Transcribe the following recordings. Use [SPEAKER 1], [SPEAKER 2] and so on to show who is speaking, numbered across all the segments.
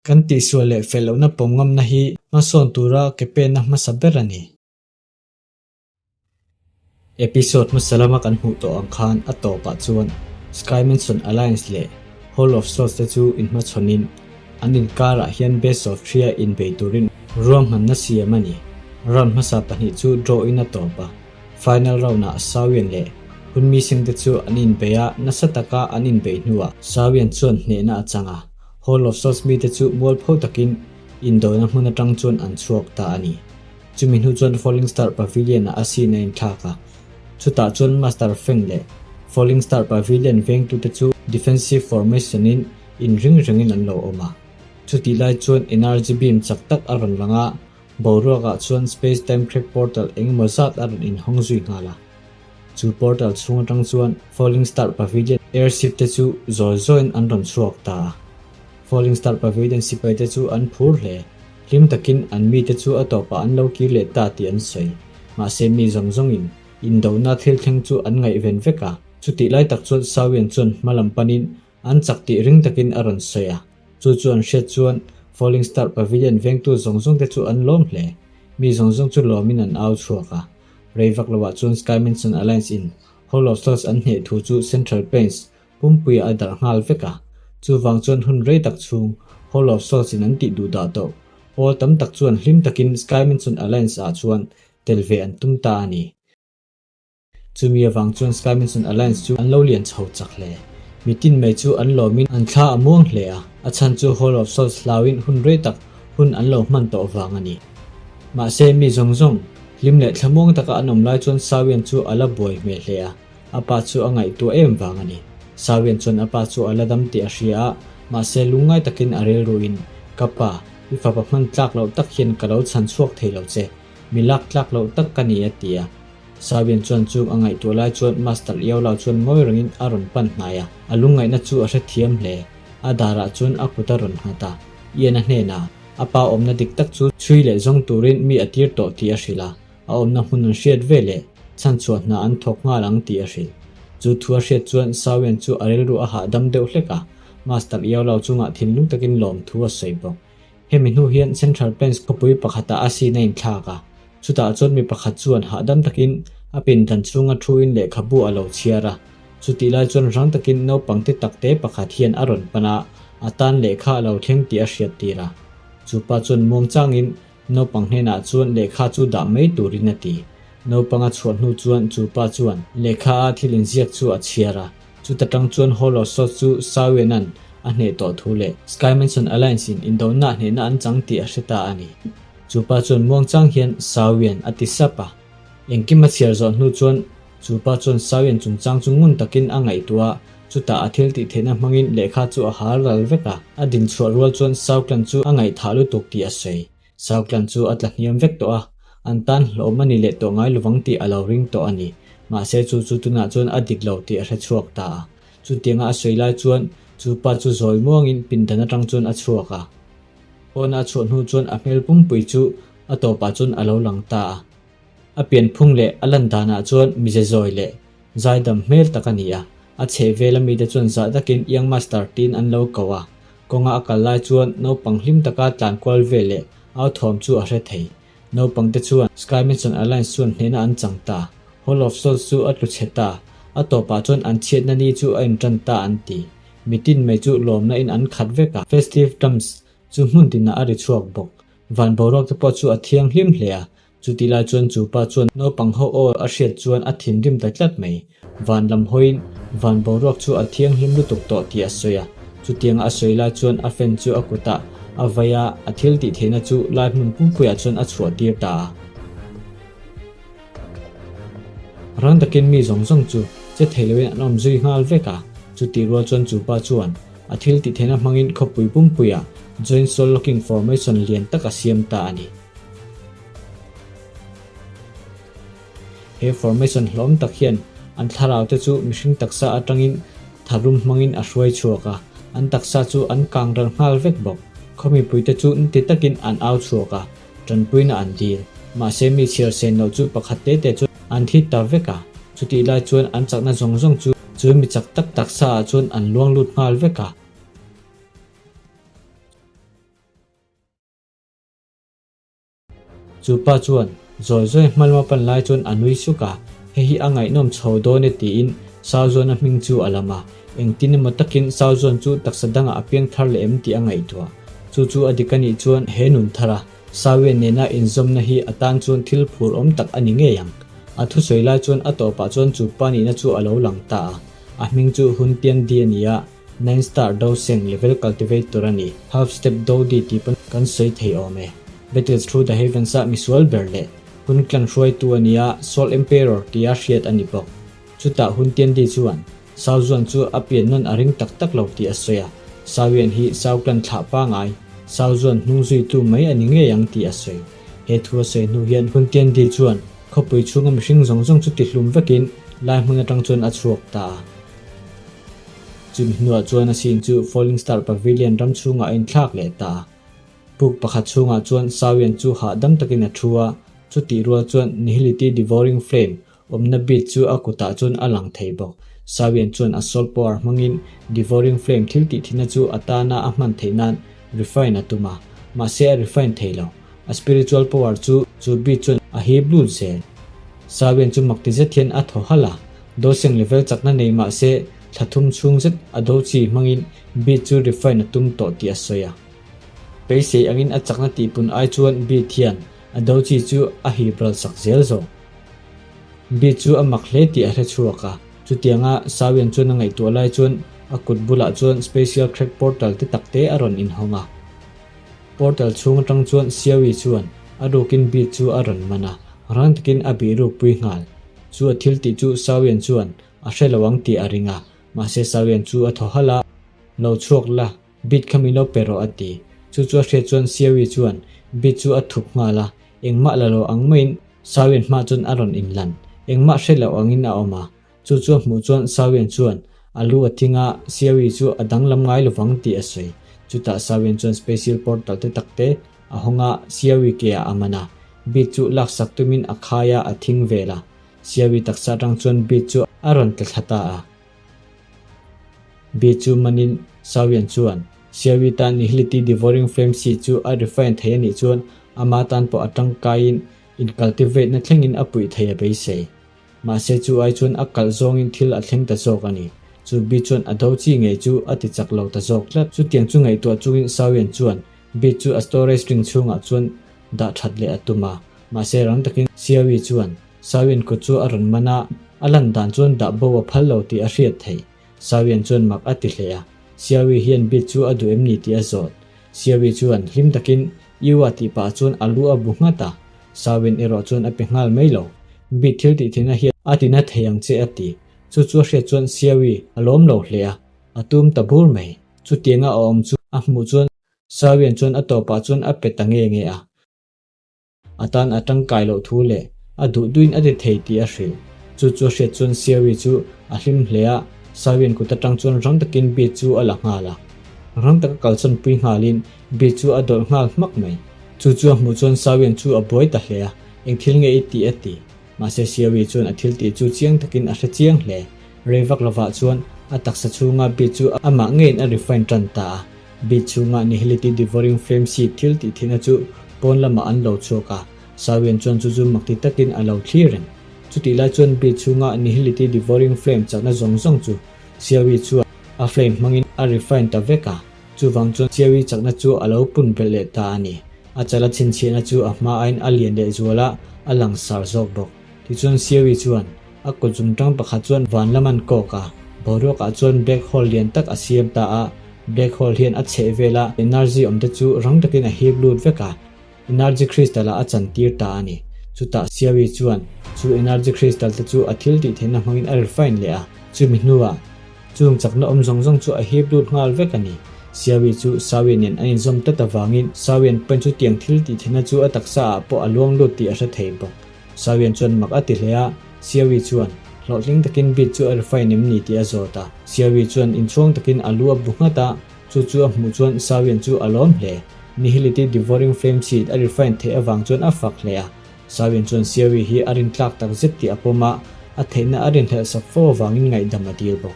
[SPEAKER 1] Kan tihsual leh fel lohna pawm ngamna hi hmasawn tura ke penna hmasa ber a ni. Episode hmasa lama kan hmuh tawh ang khan a tawpah chuan Sky Mansion Alliance leh Hall of Swords te chu inhmachhawnin an inkarah hian Best of Three a inbei turin ruahmanna siam a ni. Round hmasa pahnih chu draw in a tawp a, final round ah Sawian leh Hunmi Singh te chu an inbei a, nasa taka an inbeih hnuah Sawian chuan hnehna a chang a, Hall of Swords mite chu mualpho takin indona hmun atang chuan an chhuak ta a ni. Chumi hnu chuan Falling Star Pavilion-ah a scene a inthlak a, chutah chuan Master Feng leh Falling Star Pavilion vengtute chu defensive formation-in inring rengin an lo awm a. Chutih lai chuan energy beam chak tak a rawn lang a, boruakah chuan space-time crack portal engemaw zat a rawn inhawng zui nghal a. Chu portal chhung atang chuan Falling Star Pavilion airship te chu zawi zawiin an rawn chhuak ta a. Falling Star Pavilion sipai te chu an phur hle. Hlim takin an mite chu a tawpah an lo kir leh ta tih an sawi. Mahse mi zawng zawngin indona thil thleng chu an ngaihven vek a. Chutih lai tak chuan Sawian chuan hma lam panin an chak tih ring takin a rawn sawi a. Chu chu an hriat chuan Falling Star Pavilion vengtu zawng zawngte chu an lawm hle. Mi zawng zawng chu lawmin an au chhuak a. Rei vak loah chuan Sky Mansion Alliance in Hall of Souls an hneh thu chu Central Plains Pumpuia a darh nghal vek a, chuvang chuan hun rei tak chhung Hall of Souls in an tih duh dah tawh. Pawl tam tak chuan hlim takin Sky Mansion Alliance ah chuan tel ve an tum ta a ni. Chumi avang chuan Sky Mansion Alliance chu an lo lian chho chak hle. Mitin mai chu an lawmin an thla a muang hle a, a chhan chu Hall of Souls hlauin hun rei tak hun an lo hman tawh vang a ni. Mahse mi zawng zawng hlim leh thlamuang taka an awm lai chuan Sawian chu a la buai hmel hle a. A pa chu a ngaihtuah em vang a ni. Sawian chuan a pa chu a la dam tih a hria a, mahse lungngai takin a rilruin, Ka pa, i fapa hman tlak loh tak hian ka lo chhan chhuak thei lo che, mi lak tlak loh tak ka ni a ti a. Sawian chuan chung a ngaihtuah lai chuan Master Iaulau chuan ngawi rengin a rawn pan hnai a, a lungngaihna chu a hrethiam hle. A darah chuan a kut a rawn nghat a, Ian a hnenah a pa awmna dik tak chu chhui leh zawng turin mi a tir tawh tih a hrilh a. A awmna hmun an hriat ve leh chhanchhuah hna an thawk nghal ang tih a hrilh. Chu thu a hriat chuan Sawian chu a rilru a hahdam deuh hlek a, Master Iaulau chungah thinlung takin lawm thu a sawi bawk. Hemi hnu hian Central Plains khawpui pakhatah a sin a inthlak a, chutah chuan mi pakhat chuan hahdam takin a pindan chhunga thuin lehkhabu a lo chhiar a. Chutih lai chuan rang takin naupang te takte pakhat hian a rawn pan a, a tan lehkha a lo thleng tih a hriat tir a. Chupa chuan muangchangin Naupang hnenah chuan lehkha chu dah mai turin a ti. Naupang a chhuah hnu chuan chu pa chuan lehkha a thil inziak chu a chhiar a, chuta tang chuan Hall of Swords chu Sawianan a hneh tawh thu leh Sky Mansion Alliance in indona hnehna an chang tih a hre ta a ni. Chu pa chuan muangchang hian Sawian a ti sap a. Engkim a chhiar zawh hnu chuan chu pa chuan Sawian chungchang chu ngun takin a ngaihtuah a, chutah a thil tih theihna hmangin lehkha chu a har ral vek a, a din chhuah rual chuan Sauklan chu a ngaihthah lutuk tih a sawi. Sauklan chu a tla hniam vek tawh a, an tan hlawm a ni leh tawh ngai lovang tih a lo ring tawh a ni. Mahse chu chu tunah chuan a dik lo tih a hre chhuak ta a. Chutianga a sawi lai chuan chu pa chu zawi muangin pindan atang chuan a chhuak a. Pawna a chhuah hnu chuan a hmel pumpui chu a tawpah chuan a lo lang ta a. A pianphung leh a lan danah chuan mize zawi leh zaidam hmel tak a ni a, a chheh vel amite chuan zah takin Young Master tiin an lo ko a. Kawnga a kal lai chuan naupang hlim taka tlan kual vel leh au thawm chu a hre thei. Naupangte chuan Sky Mansion Alliance chuan hnehna an chang ta. Hall of Souls chu a tlu chhe ta. A tawpah chuan an chhiatna ni chu a intan ta an ti. Mitin mai chu lawmna in an khat vek a, Festive Drums chu hmun tinah a ri chhuak bawk. Van boruak te pawh chu a thianghlim hle a, chutih lai chuan chu pa chuan naupang ho aw a hriat chuan a thinrim ta tlat mai. Van lam hawiin van boruak chu a thianghlim lutuk tawh tih a sawi a, chutianga a sawi lai chuan a fan chu a kutah a vai a, a thil tih theihna chu lai hmun pumpuiah chuan a chhuah tir ta a. Rang takin mi zawng zawng chu che thei loin an awm zui nghal vek a, chutih rual chuan chu pa chuan a thil tih theihna hmangin khawpui pumpuiah Joint Soul Locking Formation lian tak a siam ta a ni. He formation hlawm tak hian an thlarau te chu mihring taksa atangin tharum hmangin a hruai chhuak a, an taksa chu an kang ral nghal vek bawk. Khaw mipuite chu nti takin an au chhuak a, Tanpuina an dil. Mahse mi chhiar sen loh chu pakhat te te chu an thi ta vek a, chutih lai chuan an chakna zawng zawng chu chu mi chak tak taksa ah chuan an luang lut nghal vek a. Chu pa chuan zawi zawi hmalma pan lai chuan a nui suk a, Hei hi a ngaihnawm chho dawn e tiin Sauzawn-a hming chu a lam a. Engtin emaw takin Sauzawn chu taksa dangah a piang thar leh em tih a ngaihtuah. Chu chu a dik a nih chuan he nun thara Sawian nena inzawmna hi a tan chuan thil phur awm tak a ni ngei ang. A thusawi lai chuan a tawpah chuan chu pa nihna chu a lo lang ta a. A hming chu Hun Tian Di a ni a, Nine Star Do Seng Level Cultivator a ni. Half Step Do Di tih pawn kan sawi thei awm e. Battles Through the Heavens-a misual ber leh hun clan hruaitu a ni a, Soul Emperor tia hriat a ni bawk. Chutah Hun Tian Di chuan Sao Zuan chu a pian nawn a ring tak tak lo tih a sawi a, Sao Yan hi Sao clan thlah pangai, Sao Zuan hnung zuitu mai a ni ngei ang tih a sawi. He thu a sawi hnu hian Hun Tian Di chuan khawpui chhunga mihring zawng zawng chu tihlum vekin lai hmun atang chuan a chhuak ta a. Chumi hnuah chuan a sin chu Falling Star Pavilion ram chhungah a inthlak leh ta a. Puk pakhat chhungah chuan Sao Yan chu hahdam takin a thu a, chutih rual chuan Nihility Devouring Flame Awmna bit chu a kutah chuan a lang thei bawk. Sawian chuan a soul power hmangin Devouring Flame thil tih thihna chu a tana a hman theih nan refine a tum a, mahse a refine thei lo. A spiritual power chu chu bit chuan a hip lut zel. Sawian chu makti zet hian a thaw halh a, doseng level chakna nei mahse thla thum chhung zet a do chi hmangin bit chu refine a tum tawh tih a sawi a. Beisei angin a chakna tihpun ai chuan bit hian a do chi chu a hip ral sak zel zawk. Bi chu a mak hle tih a hre chhuak a, chutianga Sawian chuan a ngaihtuah lai chuan a kut bulah chuan Spatial Crack Portal te tak te a rawn inhawng a. Portal chhung atang chuan Siawi chuan a rukin Bi chu a rawn man a, rang takin a bih ruk pui nghal. Chu a thil tih chu Sawian chuan a hre lo ang tih a ring a, mahse Sawian chu a thaw halh a, Lo chhuak la, Bit kha min lo pe rawh a ti. Chu chu a hriat chuan Siawi chuan Bit chu a thup nghal a, engmah la lo ang maiin Sawian hma chuan a rawn inlan. Engmah hre loh angin a awm a. Chu chu a hmuh chuan Sawian chuan a lu a thing a, Siawi chu a danglam ngai lovang tih a sawi. Chutah Sawian chuan Special Portal te tak te a hawng a, Siawi ke ah a man a. Bit chu laksak tumin a khai a, a thing vel a. Siawi taksa atang chuan bit chu a rawn tla thla ta a. Bit chu manin Sawian chuan Siawi tan Nihility Devouring Flame Seed chu a refine thei a nih chuan ama tan pawh a tangkaiin in cultivate na thlengin a puih thei a beisei. Mahse chu ai chuan a kalh zawngin thil a thleng ta zawk a ni. Chu Bee chuan a do chi ngei chu a ti chak lo ta zawk tlat. Chutiang chu ngaihtuah chungin Sawian chuan Bee chu a storage ring chhungah chuan dah that leh a tum a. Mahse rang takin Siawi chuan Sawian kut chu a rawn man a, a lan dan chuan dah bo a phal lo tih a hriat theih. Sawian chuan mak a ti hle a, Siawi hian bit chu a duh em ni tih a zawt. Siawi chuan hlim takin Iua tih pah chuan a lu a bu nghat a, Sawian erawh chuan a pe nghal mai lo. Bit thil tih theihna hian a tina thei ang che a ti. Chu chu a hriat chuan Siawi a lawm lo hle a, a tum ta bur mai. Chutianga a awm chu a hmuh chuan Sawian chuan a tawpah chuan a pe ta nge nge a. A tan a tangkai loh thu leh a duh duin a ti thei tih a hrilh. Chu chu a hriat chuan Siawi chu a hlim hle a, Sawian kut atang chuan rang takin Bi chu a la nghal a. Rang taka kalsawn pui nghalin Bi chu a dawlh nghal hmak mai. Chu chu a hmuh chuan Sawian chu a buai ta hle a, Eng thil nge i tih a ti. Mahse Siawi chuan a thil tih chu chiang takin a hre chiang hle. Rei vak lovah chuan a taksa chhunga Bi chu amah ngeiin a refine tan ta a. Beat chhunga Nihility Devouring Flame Seed thil tih thihna chu pawn lamah an lo chhuak a, Sawian chuan chu chu makti takin a lo thlir reng. Chutih lai chuan Beat chhunga Nihility Devouring Flame chakna zawng zawng chu Xiaoyi chuan a flame hmangin a refine ta vek a, chuvang chuan Xiaoyi chakna chu a lo pun belh leh ta a ni. A chala chhinchhiahna chu a hma aiin a lian leh zual a, a langsar zawk bawk. Tichuan Xiaoyi chuan A kut zungtang pakhat chuan van lam an kawk a, boruakah chuan black hole lian tak a siam ta a, black hole hian a chheh vel a energy awm te chu rang takin a hip lut vek a, energy crystal ah a chan tir ta a ni. Chutah Xiaoyi chuan chu energy crystal te chu a thil tih theihna hmangin a refine leh a, chumi hnuah Chung chakna awm zawng zawng chu a hip lut nghal vek a ni. Siawi chu Sawian nen an inzawm tlat avangin Sawian pawn chu tiang thil tih theihna chu a taksa ah pawh a luang lut tih a hre thei bawk. Sawian chuan mak a ti hle a, Siawi chuan hlawhtling takin bit chu a refine em ni tih a zawt a. Siawi chuan inchhuang takin a lu a bu nghat a, chu chu a hmuh chuan Sawian chu a lawm hle. Nihility Devouring Flame Seed a refine theih avang chuan a fak hle a. Sawian chuan Siawi hi a rintlak tak zet tih a pawm a, a theihna a rinhlelh sak fo avangin ngaihdam a dil bawk.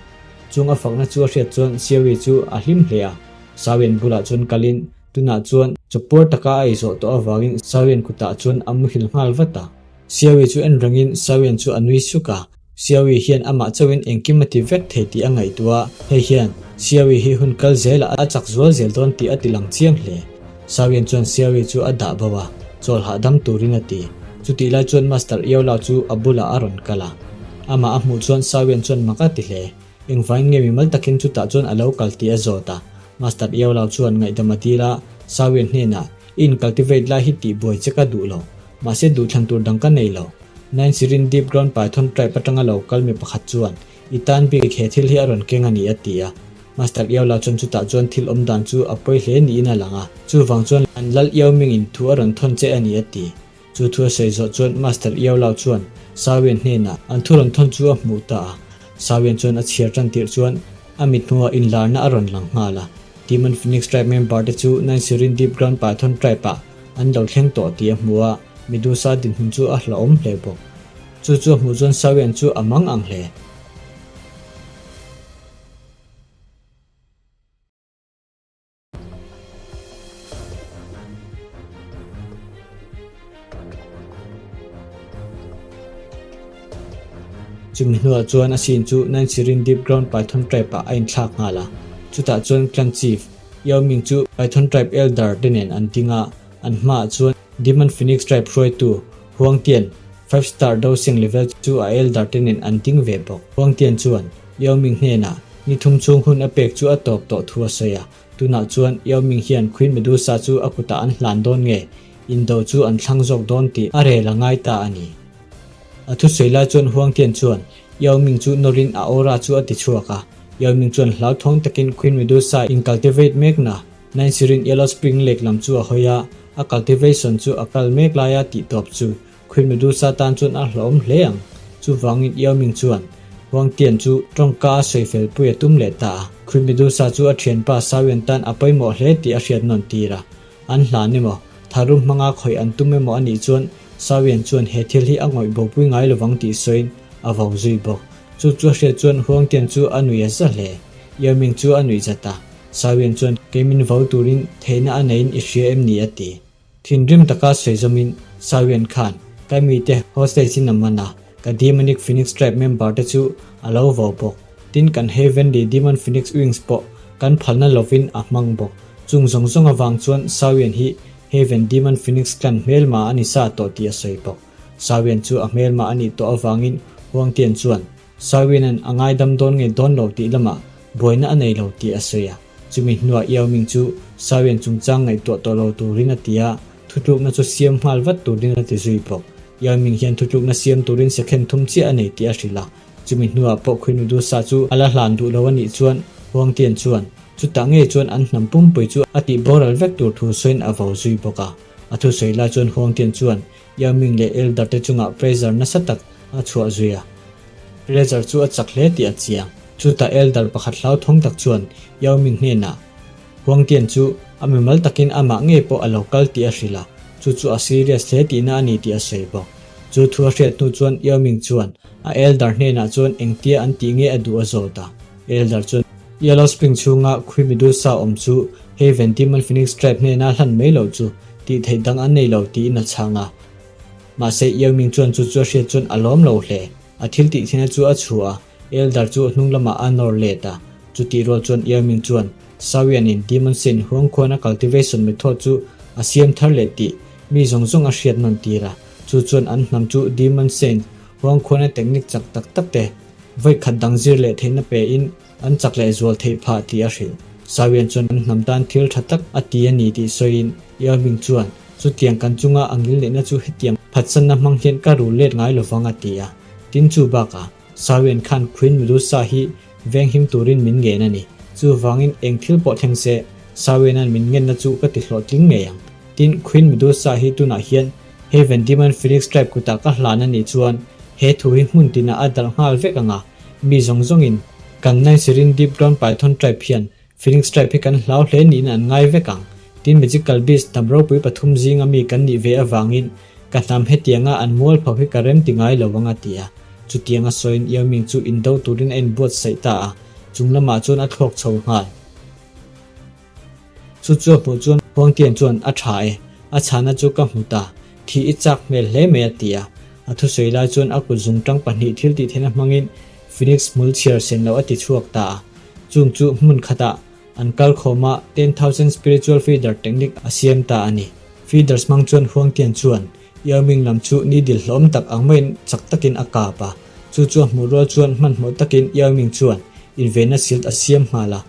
[SPEAKER 1] Chung a fakna chu a hriat chuan Siawi chu a hlim hle a, Sawian bulah chuan kalin Tunah chuan chawpuar taka a ei zawh tawh avangin Xiaoyan kutah chuan a muhil nghal vat a. Xiaoyi chu en rengin Xiaoyan chu a nui suk a. Xiaoyi hian amah chauhin engkim a ti vek thei tih a ngaihtuah a, hei hian Xiaoyi hi hun kal zelah a chak zual zel dawn tih a ti lang chiang hle. Xiaoyan chuan Xiaoyi chu a dah bo a, chawl hahdam turin a ti. Chutih lai chuan Master Yaolao chu a bulah a rawn kal a. Amah a hmuh chuan Xiaoyan chuan mak a ti hle. Engvain nge mimal takin chutah chuan a lo kal tih a zawt a. Master Yaolao chuan ngaihdam a dil a, Xiaoyan hnenah, I incultivate lai hi tih buai che ka duh lo. Mahse duhthlan tur dang ka nei lo. Nine Sirin Deep Ground Python Tribe atanga lo kal mi pakhat chuan, I tan bik he thil hi a rawn keng a ni a ti a. Master Iao La chuan chutah chuan thil awm dan chu a pawi hle niin a lang a, chuvang chuan an Lal Iao Mingin thu a rawn thawn che a ni a ti. Chu thu a sawi zawh chuan Master Iao La chuan Sawian hnenah an thu rawn thawn chu a hmuh ta a. Sawian chuan a chhiar tan tirh chuan a mithmuhah inlarna a rawn lang nghal a. Demon Phoenix Tribe member te chu Nine Sirin Deep Ground Python Tribe ah an lo thleng tawh tih a hmu a, Medusa dinhmun chu a hlauhawm hle bawk. Chu chu a hmuh chuan Sawian chu a mang ang hle. Chumi hnuah chuan a sin chu Nansirin Deep Ground Python Tribe ah a inthlak nghal a, chutah chuan Clan Chief, Yao Ming chu Python Tribe Elder te nen an ding a, an hmaah chuan Demon Phoenix Tribe hruaitu Huang Tian, Five Star Dosing level chu a Elder te nen an ding ve bawk. Huang Tian chuan Yao Ming hnenah ni thum chhung hun a pek chu a tawp tawh thu a sawi a, tunah chuan Yao Ming hian Queen Medusa chu a kutah an hlan dawn nge, indo chu an thlang zawk dawn tih a rel a ngai ta a ni. A thusawi lai chuan Huang Tian chuan Yao Ming chu nawrin a aura chu a ti chhuak a. Yao Ming chuan hlauthawng takin Queen Medusa in cultivate mekna Nine Sirin Yellow Spring Lake lam chu a hawi a, a cultivation chu a kal mek laia tih tawp chu Queen Medusa tan chuan a hlauhawm hle ang. Chuvangin Yao Ming chuan Huang Tian chu tawngka a sawi fel pui a tum leh ta a. Queen Medusa chu a thianpa Sawian tan a pawimawh hle tih a hriat nawn tir a. An hlan emaw, tharum hmanga khawih an tum emaw a nih chuan Sawian chuan he thil hi a ngawih bopui ngai lovang tih sawiin a vo zui bawk. Chu chu a hriat chuan Huangtian chu a nuih a za hle. Yao Ming chu a nuih zat a. Sawian chuan kei min vo turin theihna a neiin i hria em ni a ti. Thinrim taka sawi zawmin Sawian khan ka mite hostage in a man a, ka Demonic Phoenix Tribe member te chu a lo vo bawk. Tin kan Heavenly Demon Phoenix Wings pawh kan phalna lovin a hmang bawk. Chung zawng zawng avang chuan Sawian hi Heaven Demon Phoenix Clan hmelma a ni sa tawh tih a sawi bawk. Sawian chu a hmelma a nih tawh avangin Huangtian chuan Sawianan a ngaidam dawn nge dawn lo tih lamah buaina a nei lo tih a sawi a. Chumi hnuah Yao Ming chu Sawian chungchang ngaihtuah tawh lo turin a ti a, thutlukna chu siam nghal vat turin a ti zui bawk. Yao Ming hian thutlukna siam turin second thum chiah a nei tih a hrilh a. Chumi hnuah pawh Queen Medusa chu a la hlan duh lo a nih chuan Huangtian chuan chutah ngei chuan an hnam pumpui chu a tih boral vek tur thu sawiin a vo zui bawk a. A thusawi lai chuan Huangtian chuan Yao Ming leh Elder te chungah pressure nasa tak a chhuah zui a. Pressure chu a chak hle tih a chiang. Chutah Elder pakhat hlauthawng tak chuan Yao Ming hnenah Huangtian chu a mimal takin amah ngei pawh a lo kal tih a hrilh a, chu chu a serious hle tihna a ni tih a sawi bawk. Chu thu a hriat hnu chuan Yao Ming chuan a Elder hnenah chuan engtia an tih nge a duh a zawt a. Elder chuan Yellow Spring chhunga Khui Medusa awm chu Haven Demon Phoenix Tribe hnena hlan mai loh chu tih theih dang an nei lo tiin a chhang a. Mahse Yao Ming chuan chu chu a hriat chuan a lawm lo hle. A thil tih thina chu a chhuah a, Elder chu hnung lamah a nawr let a. Chutih rual chuan Yao Ming chuan Sawianin Demon Saint huang khuana cultivation method chu a siam thar leh tih mi zawng zawng a hriat nawn tir a. Chu chuan an hnam chu Demon Saint huang khuana technique chak tak tak te vawi khat dang zir leh theihna pe in an chak leh zual theih phah tih a hrilh. Sawian chuan an hnam tan thil tha tak a ti a ni tih sawiin Yao Ming chuan chutiang kan chunga a ngil neihna chu hetiang phatsanna hmang hian ka rul let ngai lovang a ti a. Tin chu bakah Sawian khan Queen Medusa hi Venghim turin min ngen a ni. Chuvangin eng thil pawh thleng se, Sawianan min ngenna chu ka ti hlawhtling ngei ang. Tin, Queen Medusa hi tunah hian Heaven Demon Phoenix Tribe kutah ka hlan a nih chuan he thu hi hmun tinah a dalh nghal vek ang a, mi zawng zawngin kan Nine Deep Ground Python Tribe hian Phoenix Tribe hi kan hlau hle niin an ngai vek ang. Tin, Magical Beast hnam ropui pathum zinga mi kan nih ve avangin ka hnam hetianga an mualpho hi ka rem ti ngai lo ang a ti a. Chutianga sawiin Yao Ming chu indo turin a inbuatsaih ta a, chung lamah chuan a thlawk chho nghal. Chu chu a hmuh chuan. Huangtian chuan, A tha e, a chhana chu ka hmu ta, thih i chak hmel hle mai a ti a. A thusawi lai chuan a kut zungtang pahnih thil tih theihna hmangin Phoenix hmul chhiar sen loh a ti chhuak ta a. Chung chu hmun khatah an kal khawm a, 10,000 spiritual feeder technique a siam ta a ni. Feeders hmang chuan Huangtian chuan Yao Ming lam chu ni dil hlawm tak ang maiin chak takin a kap a. Chu chu a hmuh rual chuan hmanhmawh takin Yao Ming chuan invenna shield a siam nghal a.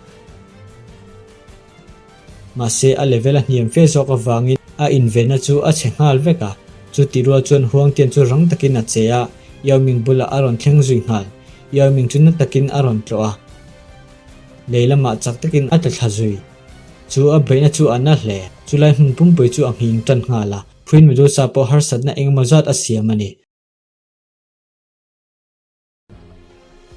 [SPEAKER 1] Mahse a level a hniam fe zawk avangin a invenna chu a chhe nghal vek a. Chutih rual chuan Huangtian chu rang takin a che a, Yao Ming bulah a rawn thleng zui nghal. Yao Ming chu na takin a rawn tlawh a. Lei lamah chak takin a tla thla zui. Chu a beihna chu a na hle. Chulai hmun pumpui chu a nghing tan nghal a, Queen Medusa pawh harsatna engemaw zat a siam a ni.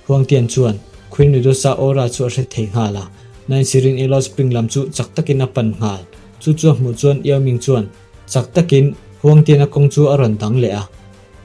[SPEAKER 1] Huangtian chuan Queen Medusa aura chu a hre thei nghal a, Nine Sirin Yellow Spring lam chu chak takin a pan nghal. Chu chu a hmuh chuan Yao Ming chuan chak takin Huangtiana kawng chu a rawn dang leh a.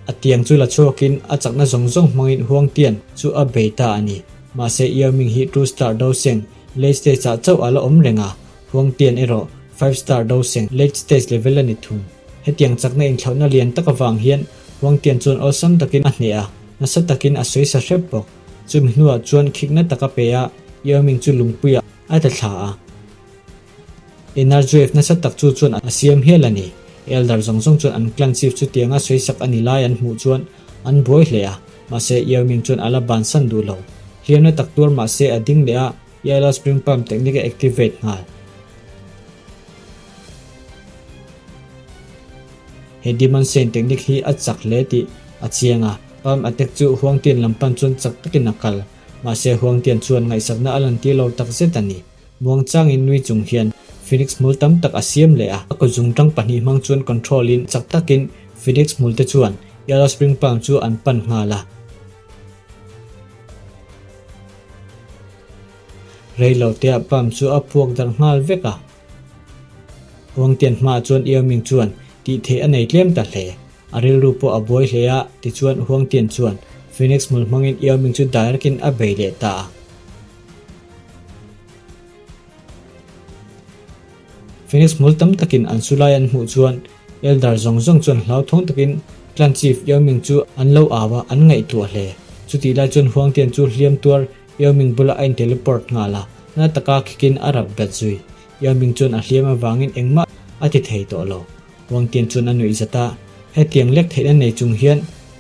[SPEAKER 1] A tiang chu la chhuakin a chakna zawng zawng hmangin Huangtian chu a bei ta a ni. Mahse Yao Ming hi Two Star Doseng late stage ah chauh a la awm reng a, Huangtian erawh Five Star Doseng late stage level a ni thung. Hetiang chakna inthlauhna lian tak avang hian Huangtian chuan awlsam takin a hneh a, nasa takin a sawi sa hrep bawk. Chumi hnuah chuan khikna tak a pe a, Yao Ming chu lungpuiah a tla thla a. Energy wave nasa tak chu chuan a siam hial a ni. Elder zawng zawng chuan an clan chief chutianga sawi sak a ni lai an hmuh chuan an buai hle a, mahse Yao Ming chuan a la bansan duh lo. Hliamna tak tuar mahse a ding leh a, Yellow Spring Pump technique a activate nghal. He Demon Saint technique hi a chak hle tih a chiang a, Palm attack chu Huangtian lam pan chuan chak takin a kal. Mahse Huangtian chuan ngaihsakna a lantir lo takzet a ni. Muangchangin nui chung hian Phoenix hmul tam tak a siam leh a, a kawtzung tang pahnih hmang chuan control in chak takin Phoenix hmul te chuan Yellow Spring Palm chu an pan nghal a. Reilo te ah palm chu a puak darh nghal vek a. Huangtian hmaah chuan Yao Ming chuan tih theih a nei tlem ta hle. A rilru pawh a buai hle a, tichuan Huangtian chuan Phoenix hmul hmangin Yao Ming chu direct in a bei leh ta a. Phoenix hmul tam takin an su lai an hmuh chuan Elder zawng zawng chuan hlauthawng takin Clan Chief Yao Ming chu an lo au a, an ngaihtuah hle. Chutih lai chuan Huangtian chu hliam tuar Yao Ming bulah a in-teleport nghal a, na taka khikin a rap bet zui. Yao Ming chuan a hliam avangin engmah a ti thei tawh lo. Huangtian chuan a nuih zat a, Hetiang lek theihna nei chung hian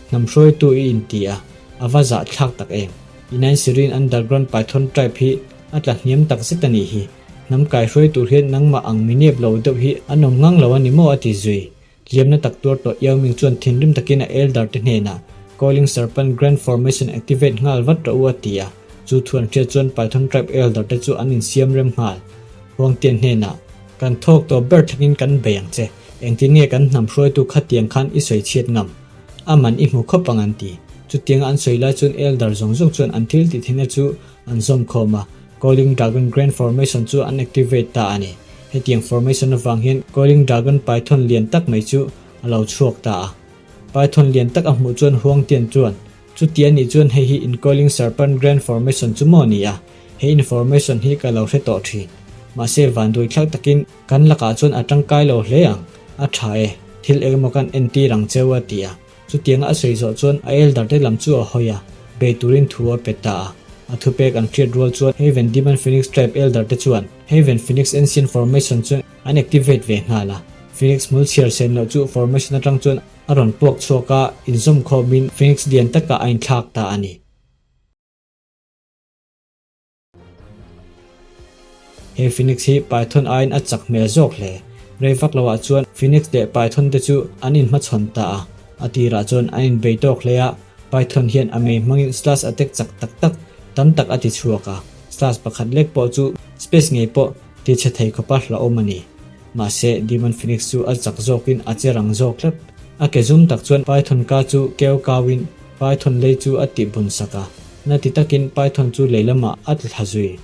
[SPEAKER 1] hnam hruaitu i inti a, a va zah thlak tak em? I Nine Serene Underground Python Tribe hi a tla hniam tak zet a nih hi. Hnam kai hruai tur hian nangmah ang mi nep lo deuh hi an awm ngang lo a ni maw a ti zui. Hliamna tak tuar tawh Yao Ming chuan thinrim takin a elder te hnenah Calling Serpent Grand Formation activate nghal vat rawh u a ti a, chu thu an hriat chuan Python Tribe elder te chu an insiam rem nghal. Huangtian hnenah, Kan thawk tawp ber thlengin kan bei ang che, engtin nge kan hnam hruaitu khatiang khan i sawi chhiat ngam? A man i hmu khawp ang an ti. Chutianga an sawi lai chuan elder zawng zawng chuan an thil tih theihna chu an zawm khawm a, Calling Dragon Grand Formation chu an activate ta a ni. Hetiang formation avang hian Calling Dragon Python lian tak mai chu a lo chhuak ta a. Python lian tak a hmuh chuan Huangtian chuan, Chuti a nih chuan hei hi in Calling Serpent Grand Formation chu maw ni a? He information hi ka lo hre tawh thin. Mahse vanduai thlak takin kan lakah chuan a tangkai lo hle ang. A tha e, thil engemaw kan entir ang cheu a ti a. Chutianga a sawi zawh chuan a elder te lam chu a hawi a, bei turin thu a pe ta a. A thupek an hriat rual chuan Haven Demon Phoenix Tribe elder te chuan Haven Phoenix Ancient Formation chu an activate ve nghal a. Phoenix hmul chhiar sen loh chu formation atang chuan a rawn puak chhuak a, inzawm khawmin Phoenix lian takah a inthlak ta a ni. He Phoenix hi Python aiin a chak hmel zawk hle. Rei vak loah chuan Phoenix leh Python te chu an inhmachhawn ta a. A tirah chuan an inbei tawk hle a, Python hian a mei hmangin slash attack chak tak tak tam tak a ti chhuak a, slash pakhat lek pawh chu space ngei pawh ti chhe thei khawpa hlauhawm a ni. Mahse, Demon Phoenix chu a chak zawkin a che rang zawk tlat. A ke zum tak chuan Python ka chu keu kauin Python lei chu a tih bun sak a. Na ti takin Python chu lei lamah a tla thla zui.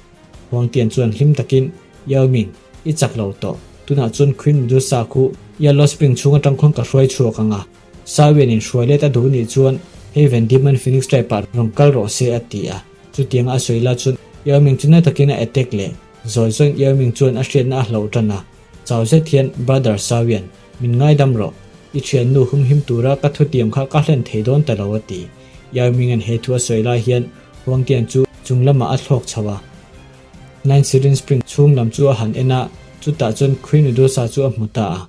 [SPEAKER 1] Huangtian chuan hlim takin, Yao Ming, i chak lo tawh. Tunah chuan Queen Medusa khu Yellow Spring chhung atang khawn ka hruai chhuak ang a. Sawian in hruai let a duh nih chuan Haven Demon Phoenix Tribe ah rawn kal rawh se a ti a. Chutianga a sawi la chuan Yao Ming chu na takin a attack leh. Zawi zawiin Yao Ming chuan a hriatna a hloh tan a. Chau zet hian Brother Sawian, Min ngaidam rawh, i thiannu humhim tura ka thutiam kha ka hlen thei dawn ta lo a ti. Yao Ming-a'n he thu a sawi lai hian Huang Tian chu chung lamah a thlawk chho a. Nine Serene Spring chhung lam chu a han en a, chutah chuan Queen Medusa chu a hmu ta a.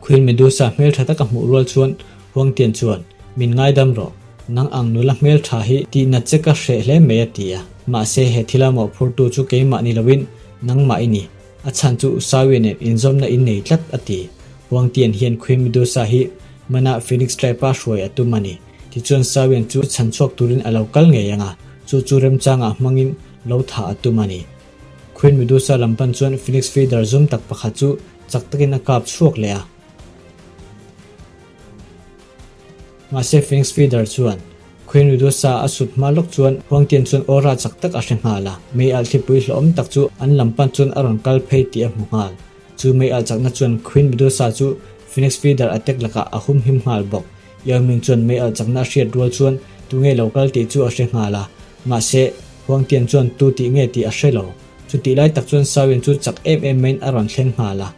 [SPEAKER 1] Queen Medusa hmeltha taka hmuh rual chuan Huang Tian chuan, Min ngaidam rawh, nang ang nula hmeltha hi tihna che ka hreh hle mai a ti a. Mahse he thila mawhphurtu chu keimah ni loin nangmah i ni. A chhan chu Sawi nen inzawmna in nei tlat a ti. Huang Tian hian Queen Medusa hi mana Phoenix Tribe-a hruai a tum a ni. Tichuan Sawian chu chhan chhuak turin a lo kal ngei ang a, chu chu remchangah hmangin lo thah a tum a ni. Queen Medusa lam pan chuan Phoenix Feather zum tak pakhat chu chak takin a kap chhuak leh a. Mahse Phoenix Feather chuan Queen Medusa a sut hma lawk chuan Huang Tian chuan aura chak tak a hre nghal a, mei alh thlipui hlawhawm tak chu an lam pan chuan a rawn kal phei tih a hmu nghal. Chu mei alh chakna chuan Queen Medusa chu Phoenix Feather a tek lakah a humhim nghal bawk. Yao Ming chuan mei alh chakna a hriat rual chuan tunge lo kal tih chu a hre nghal a, mahse Huang Tian chuan tu tih nge tih a hre lo. Chutih lai tak chuan Sao Yan chu chak em em maiin a rawn thleng nghal a.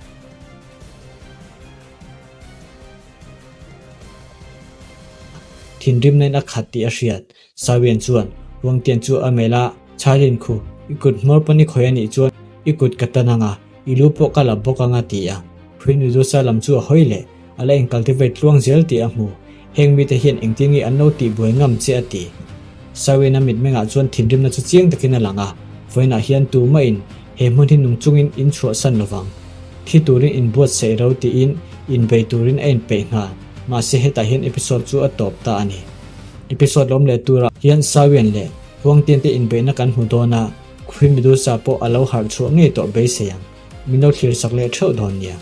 [SPEAKER 1] Thinrim nain a khat tih a hriat. Sawian chuan Huangtian chu a melh a, Chhailin khu, i kut hmawr pawn i khawi a nih chuan i kut ka tan ang a, i lu pawh ka la bawk ang a ti a. Queen Medusa lam chu a hawi leh, a la incultivate tluang zel tih a hmu. Heng mite hian engtin nge an lo tihbuai ngam che a ti. Sawian a mitmengah chuan thinrimna chu chiang takin a lang a, vawiinah hian tumahin he hmun hi nung chungin in chhuahsan lovang. Thi turin inbuatsaih ro tiin inbei turin a inpeih nghal. Mahse hetah hian episode chu a tawp ta a ni. Episode lawm leh turah hian Sawian leh Huangtian te inbeihna kan hmu dawn a, Queen Medusa pawh a lo harh chhuah ngei tawh beisei ang. Min lo thlir sak leh theuh dawn nia.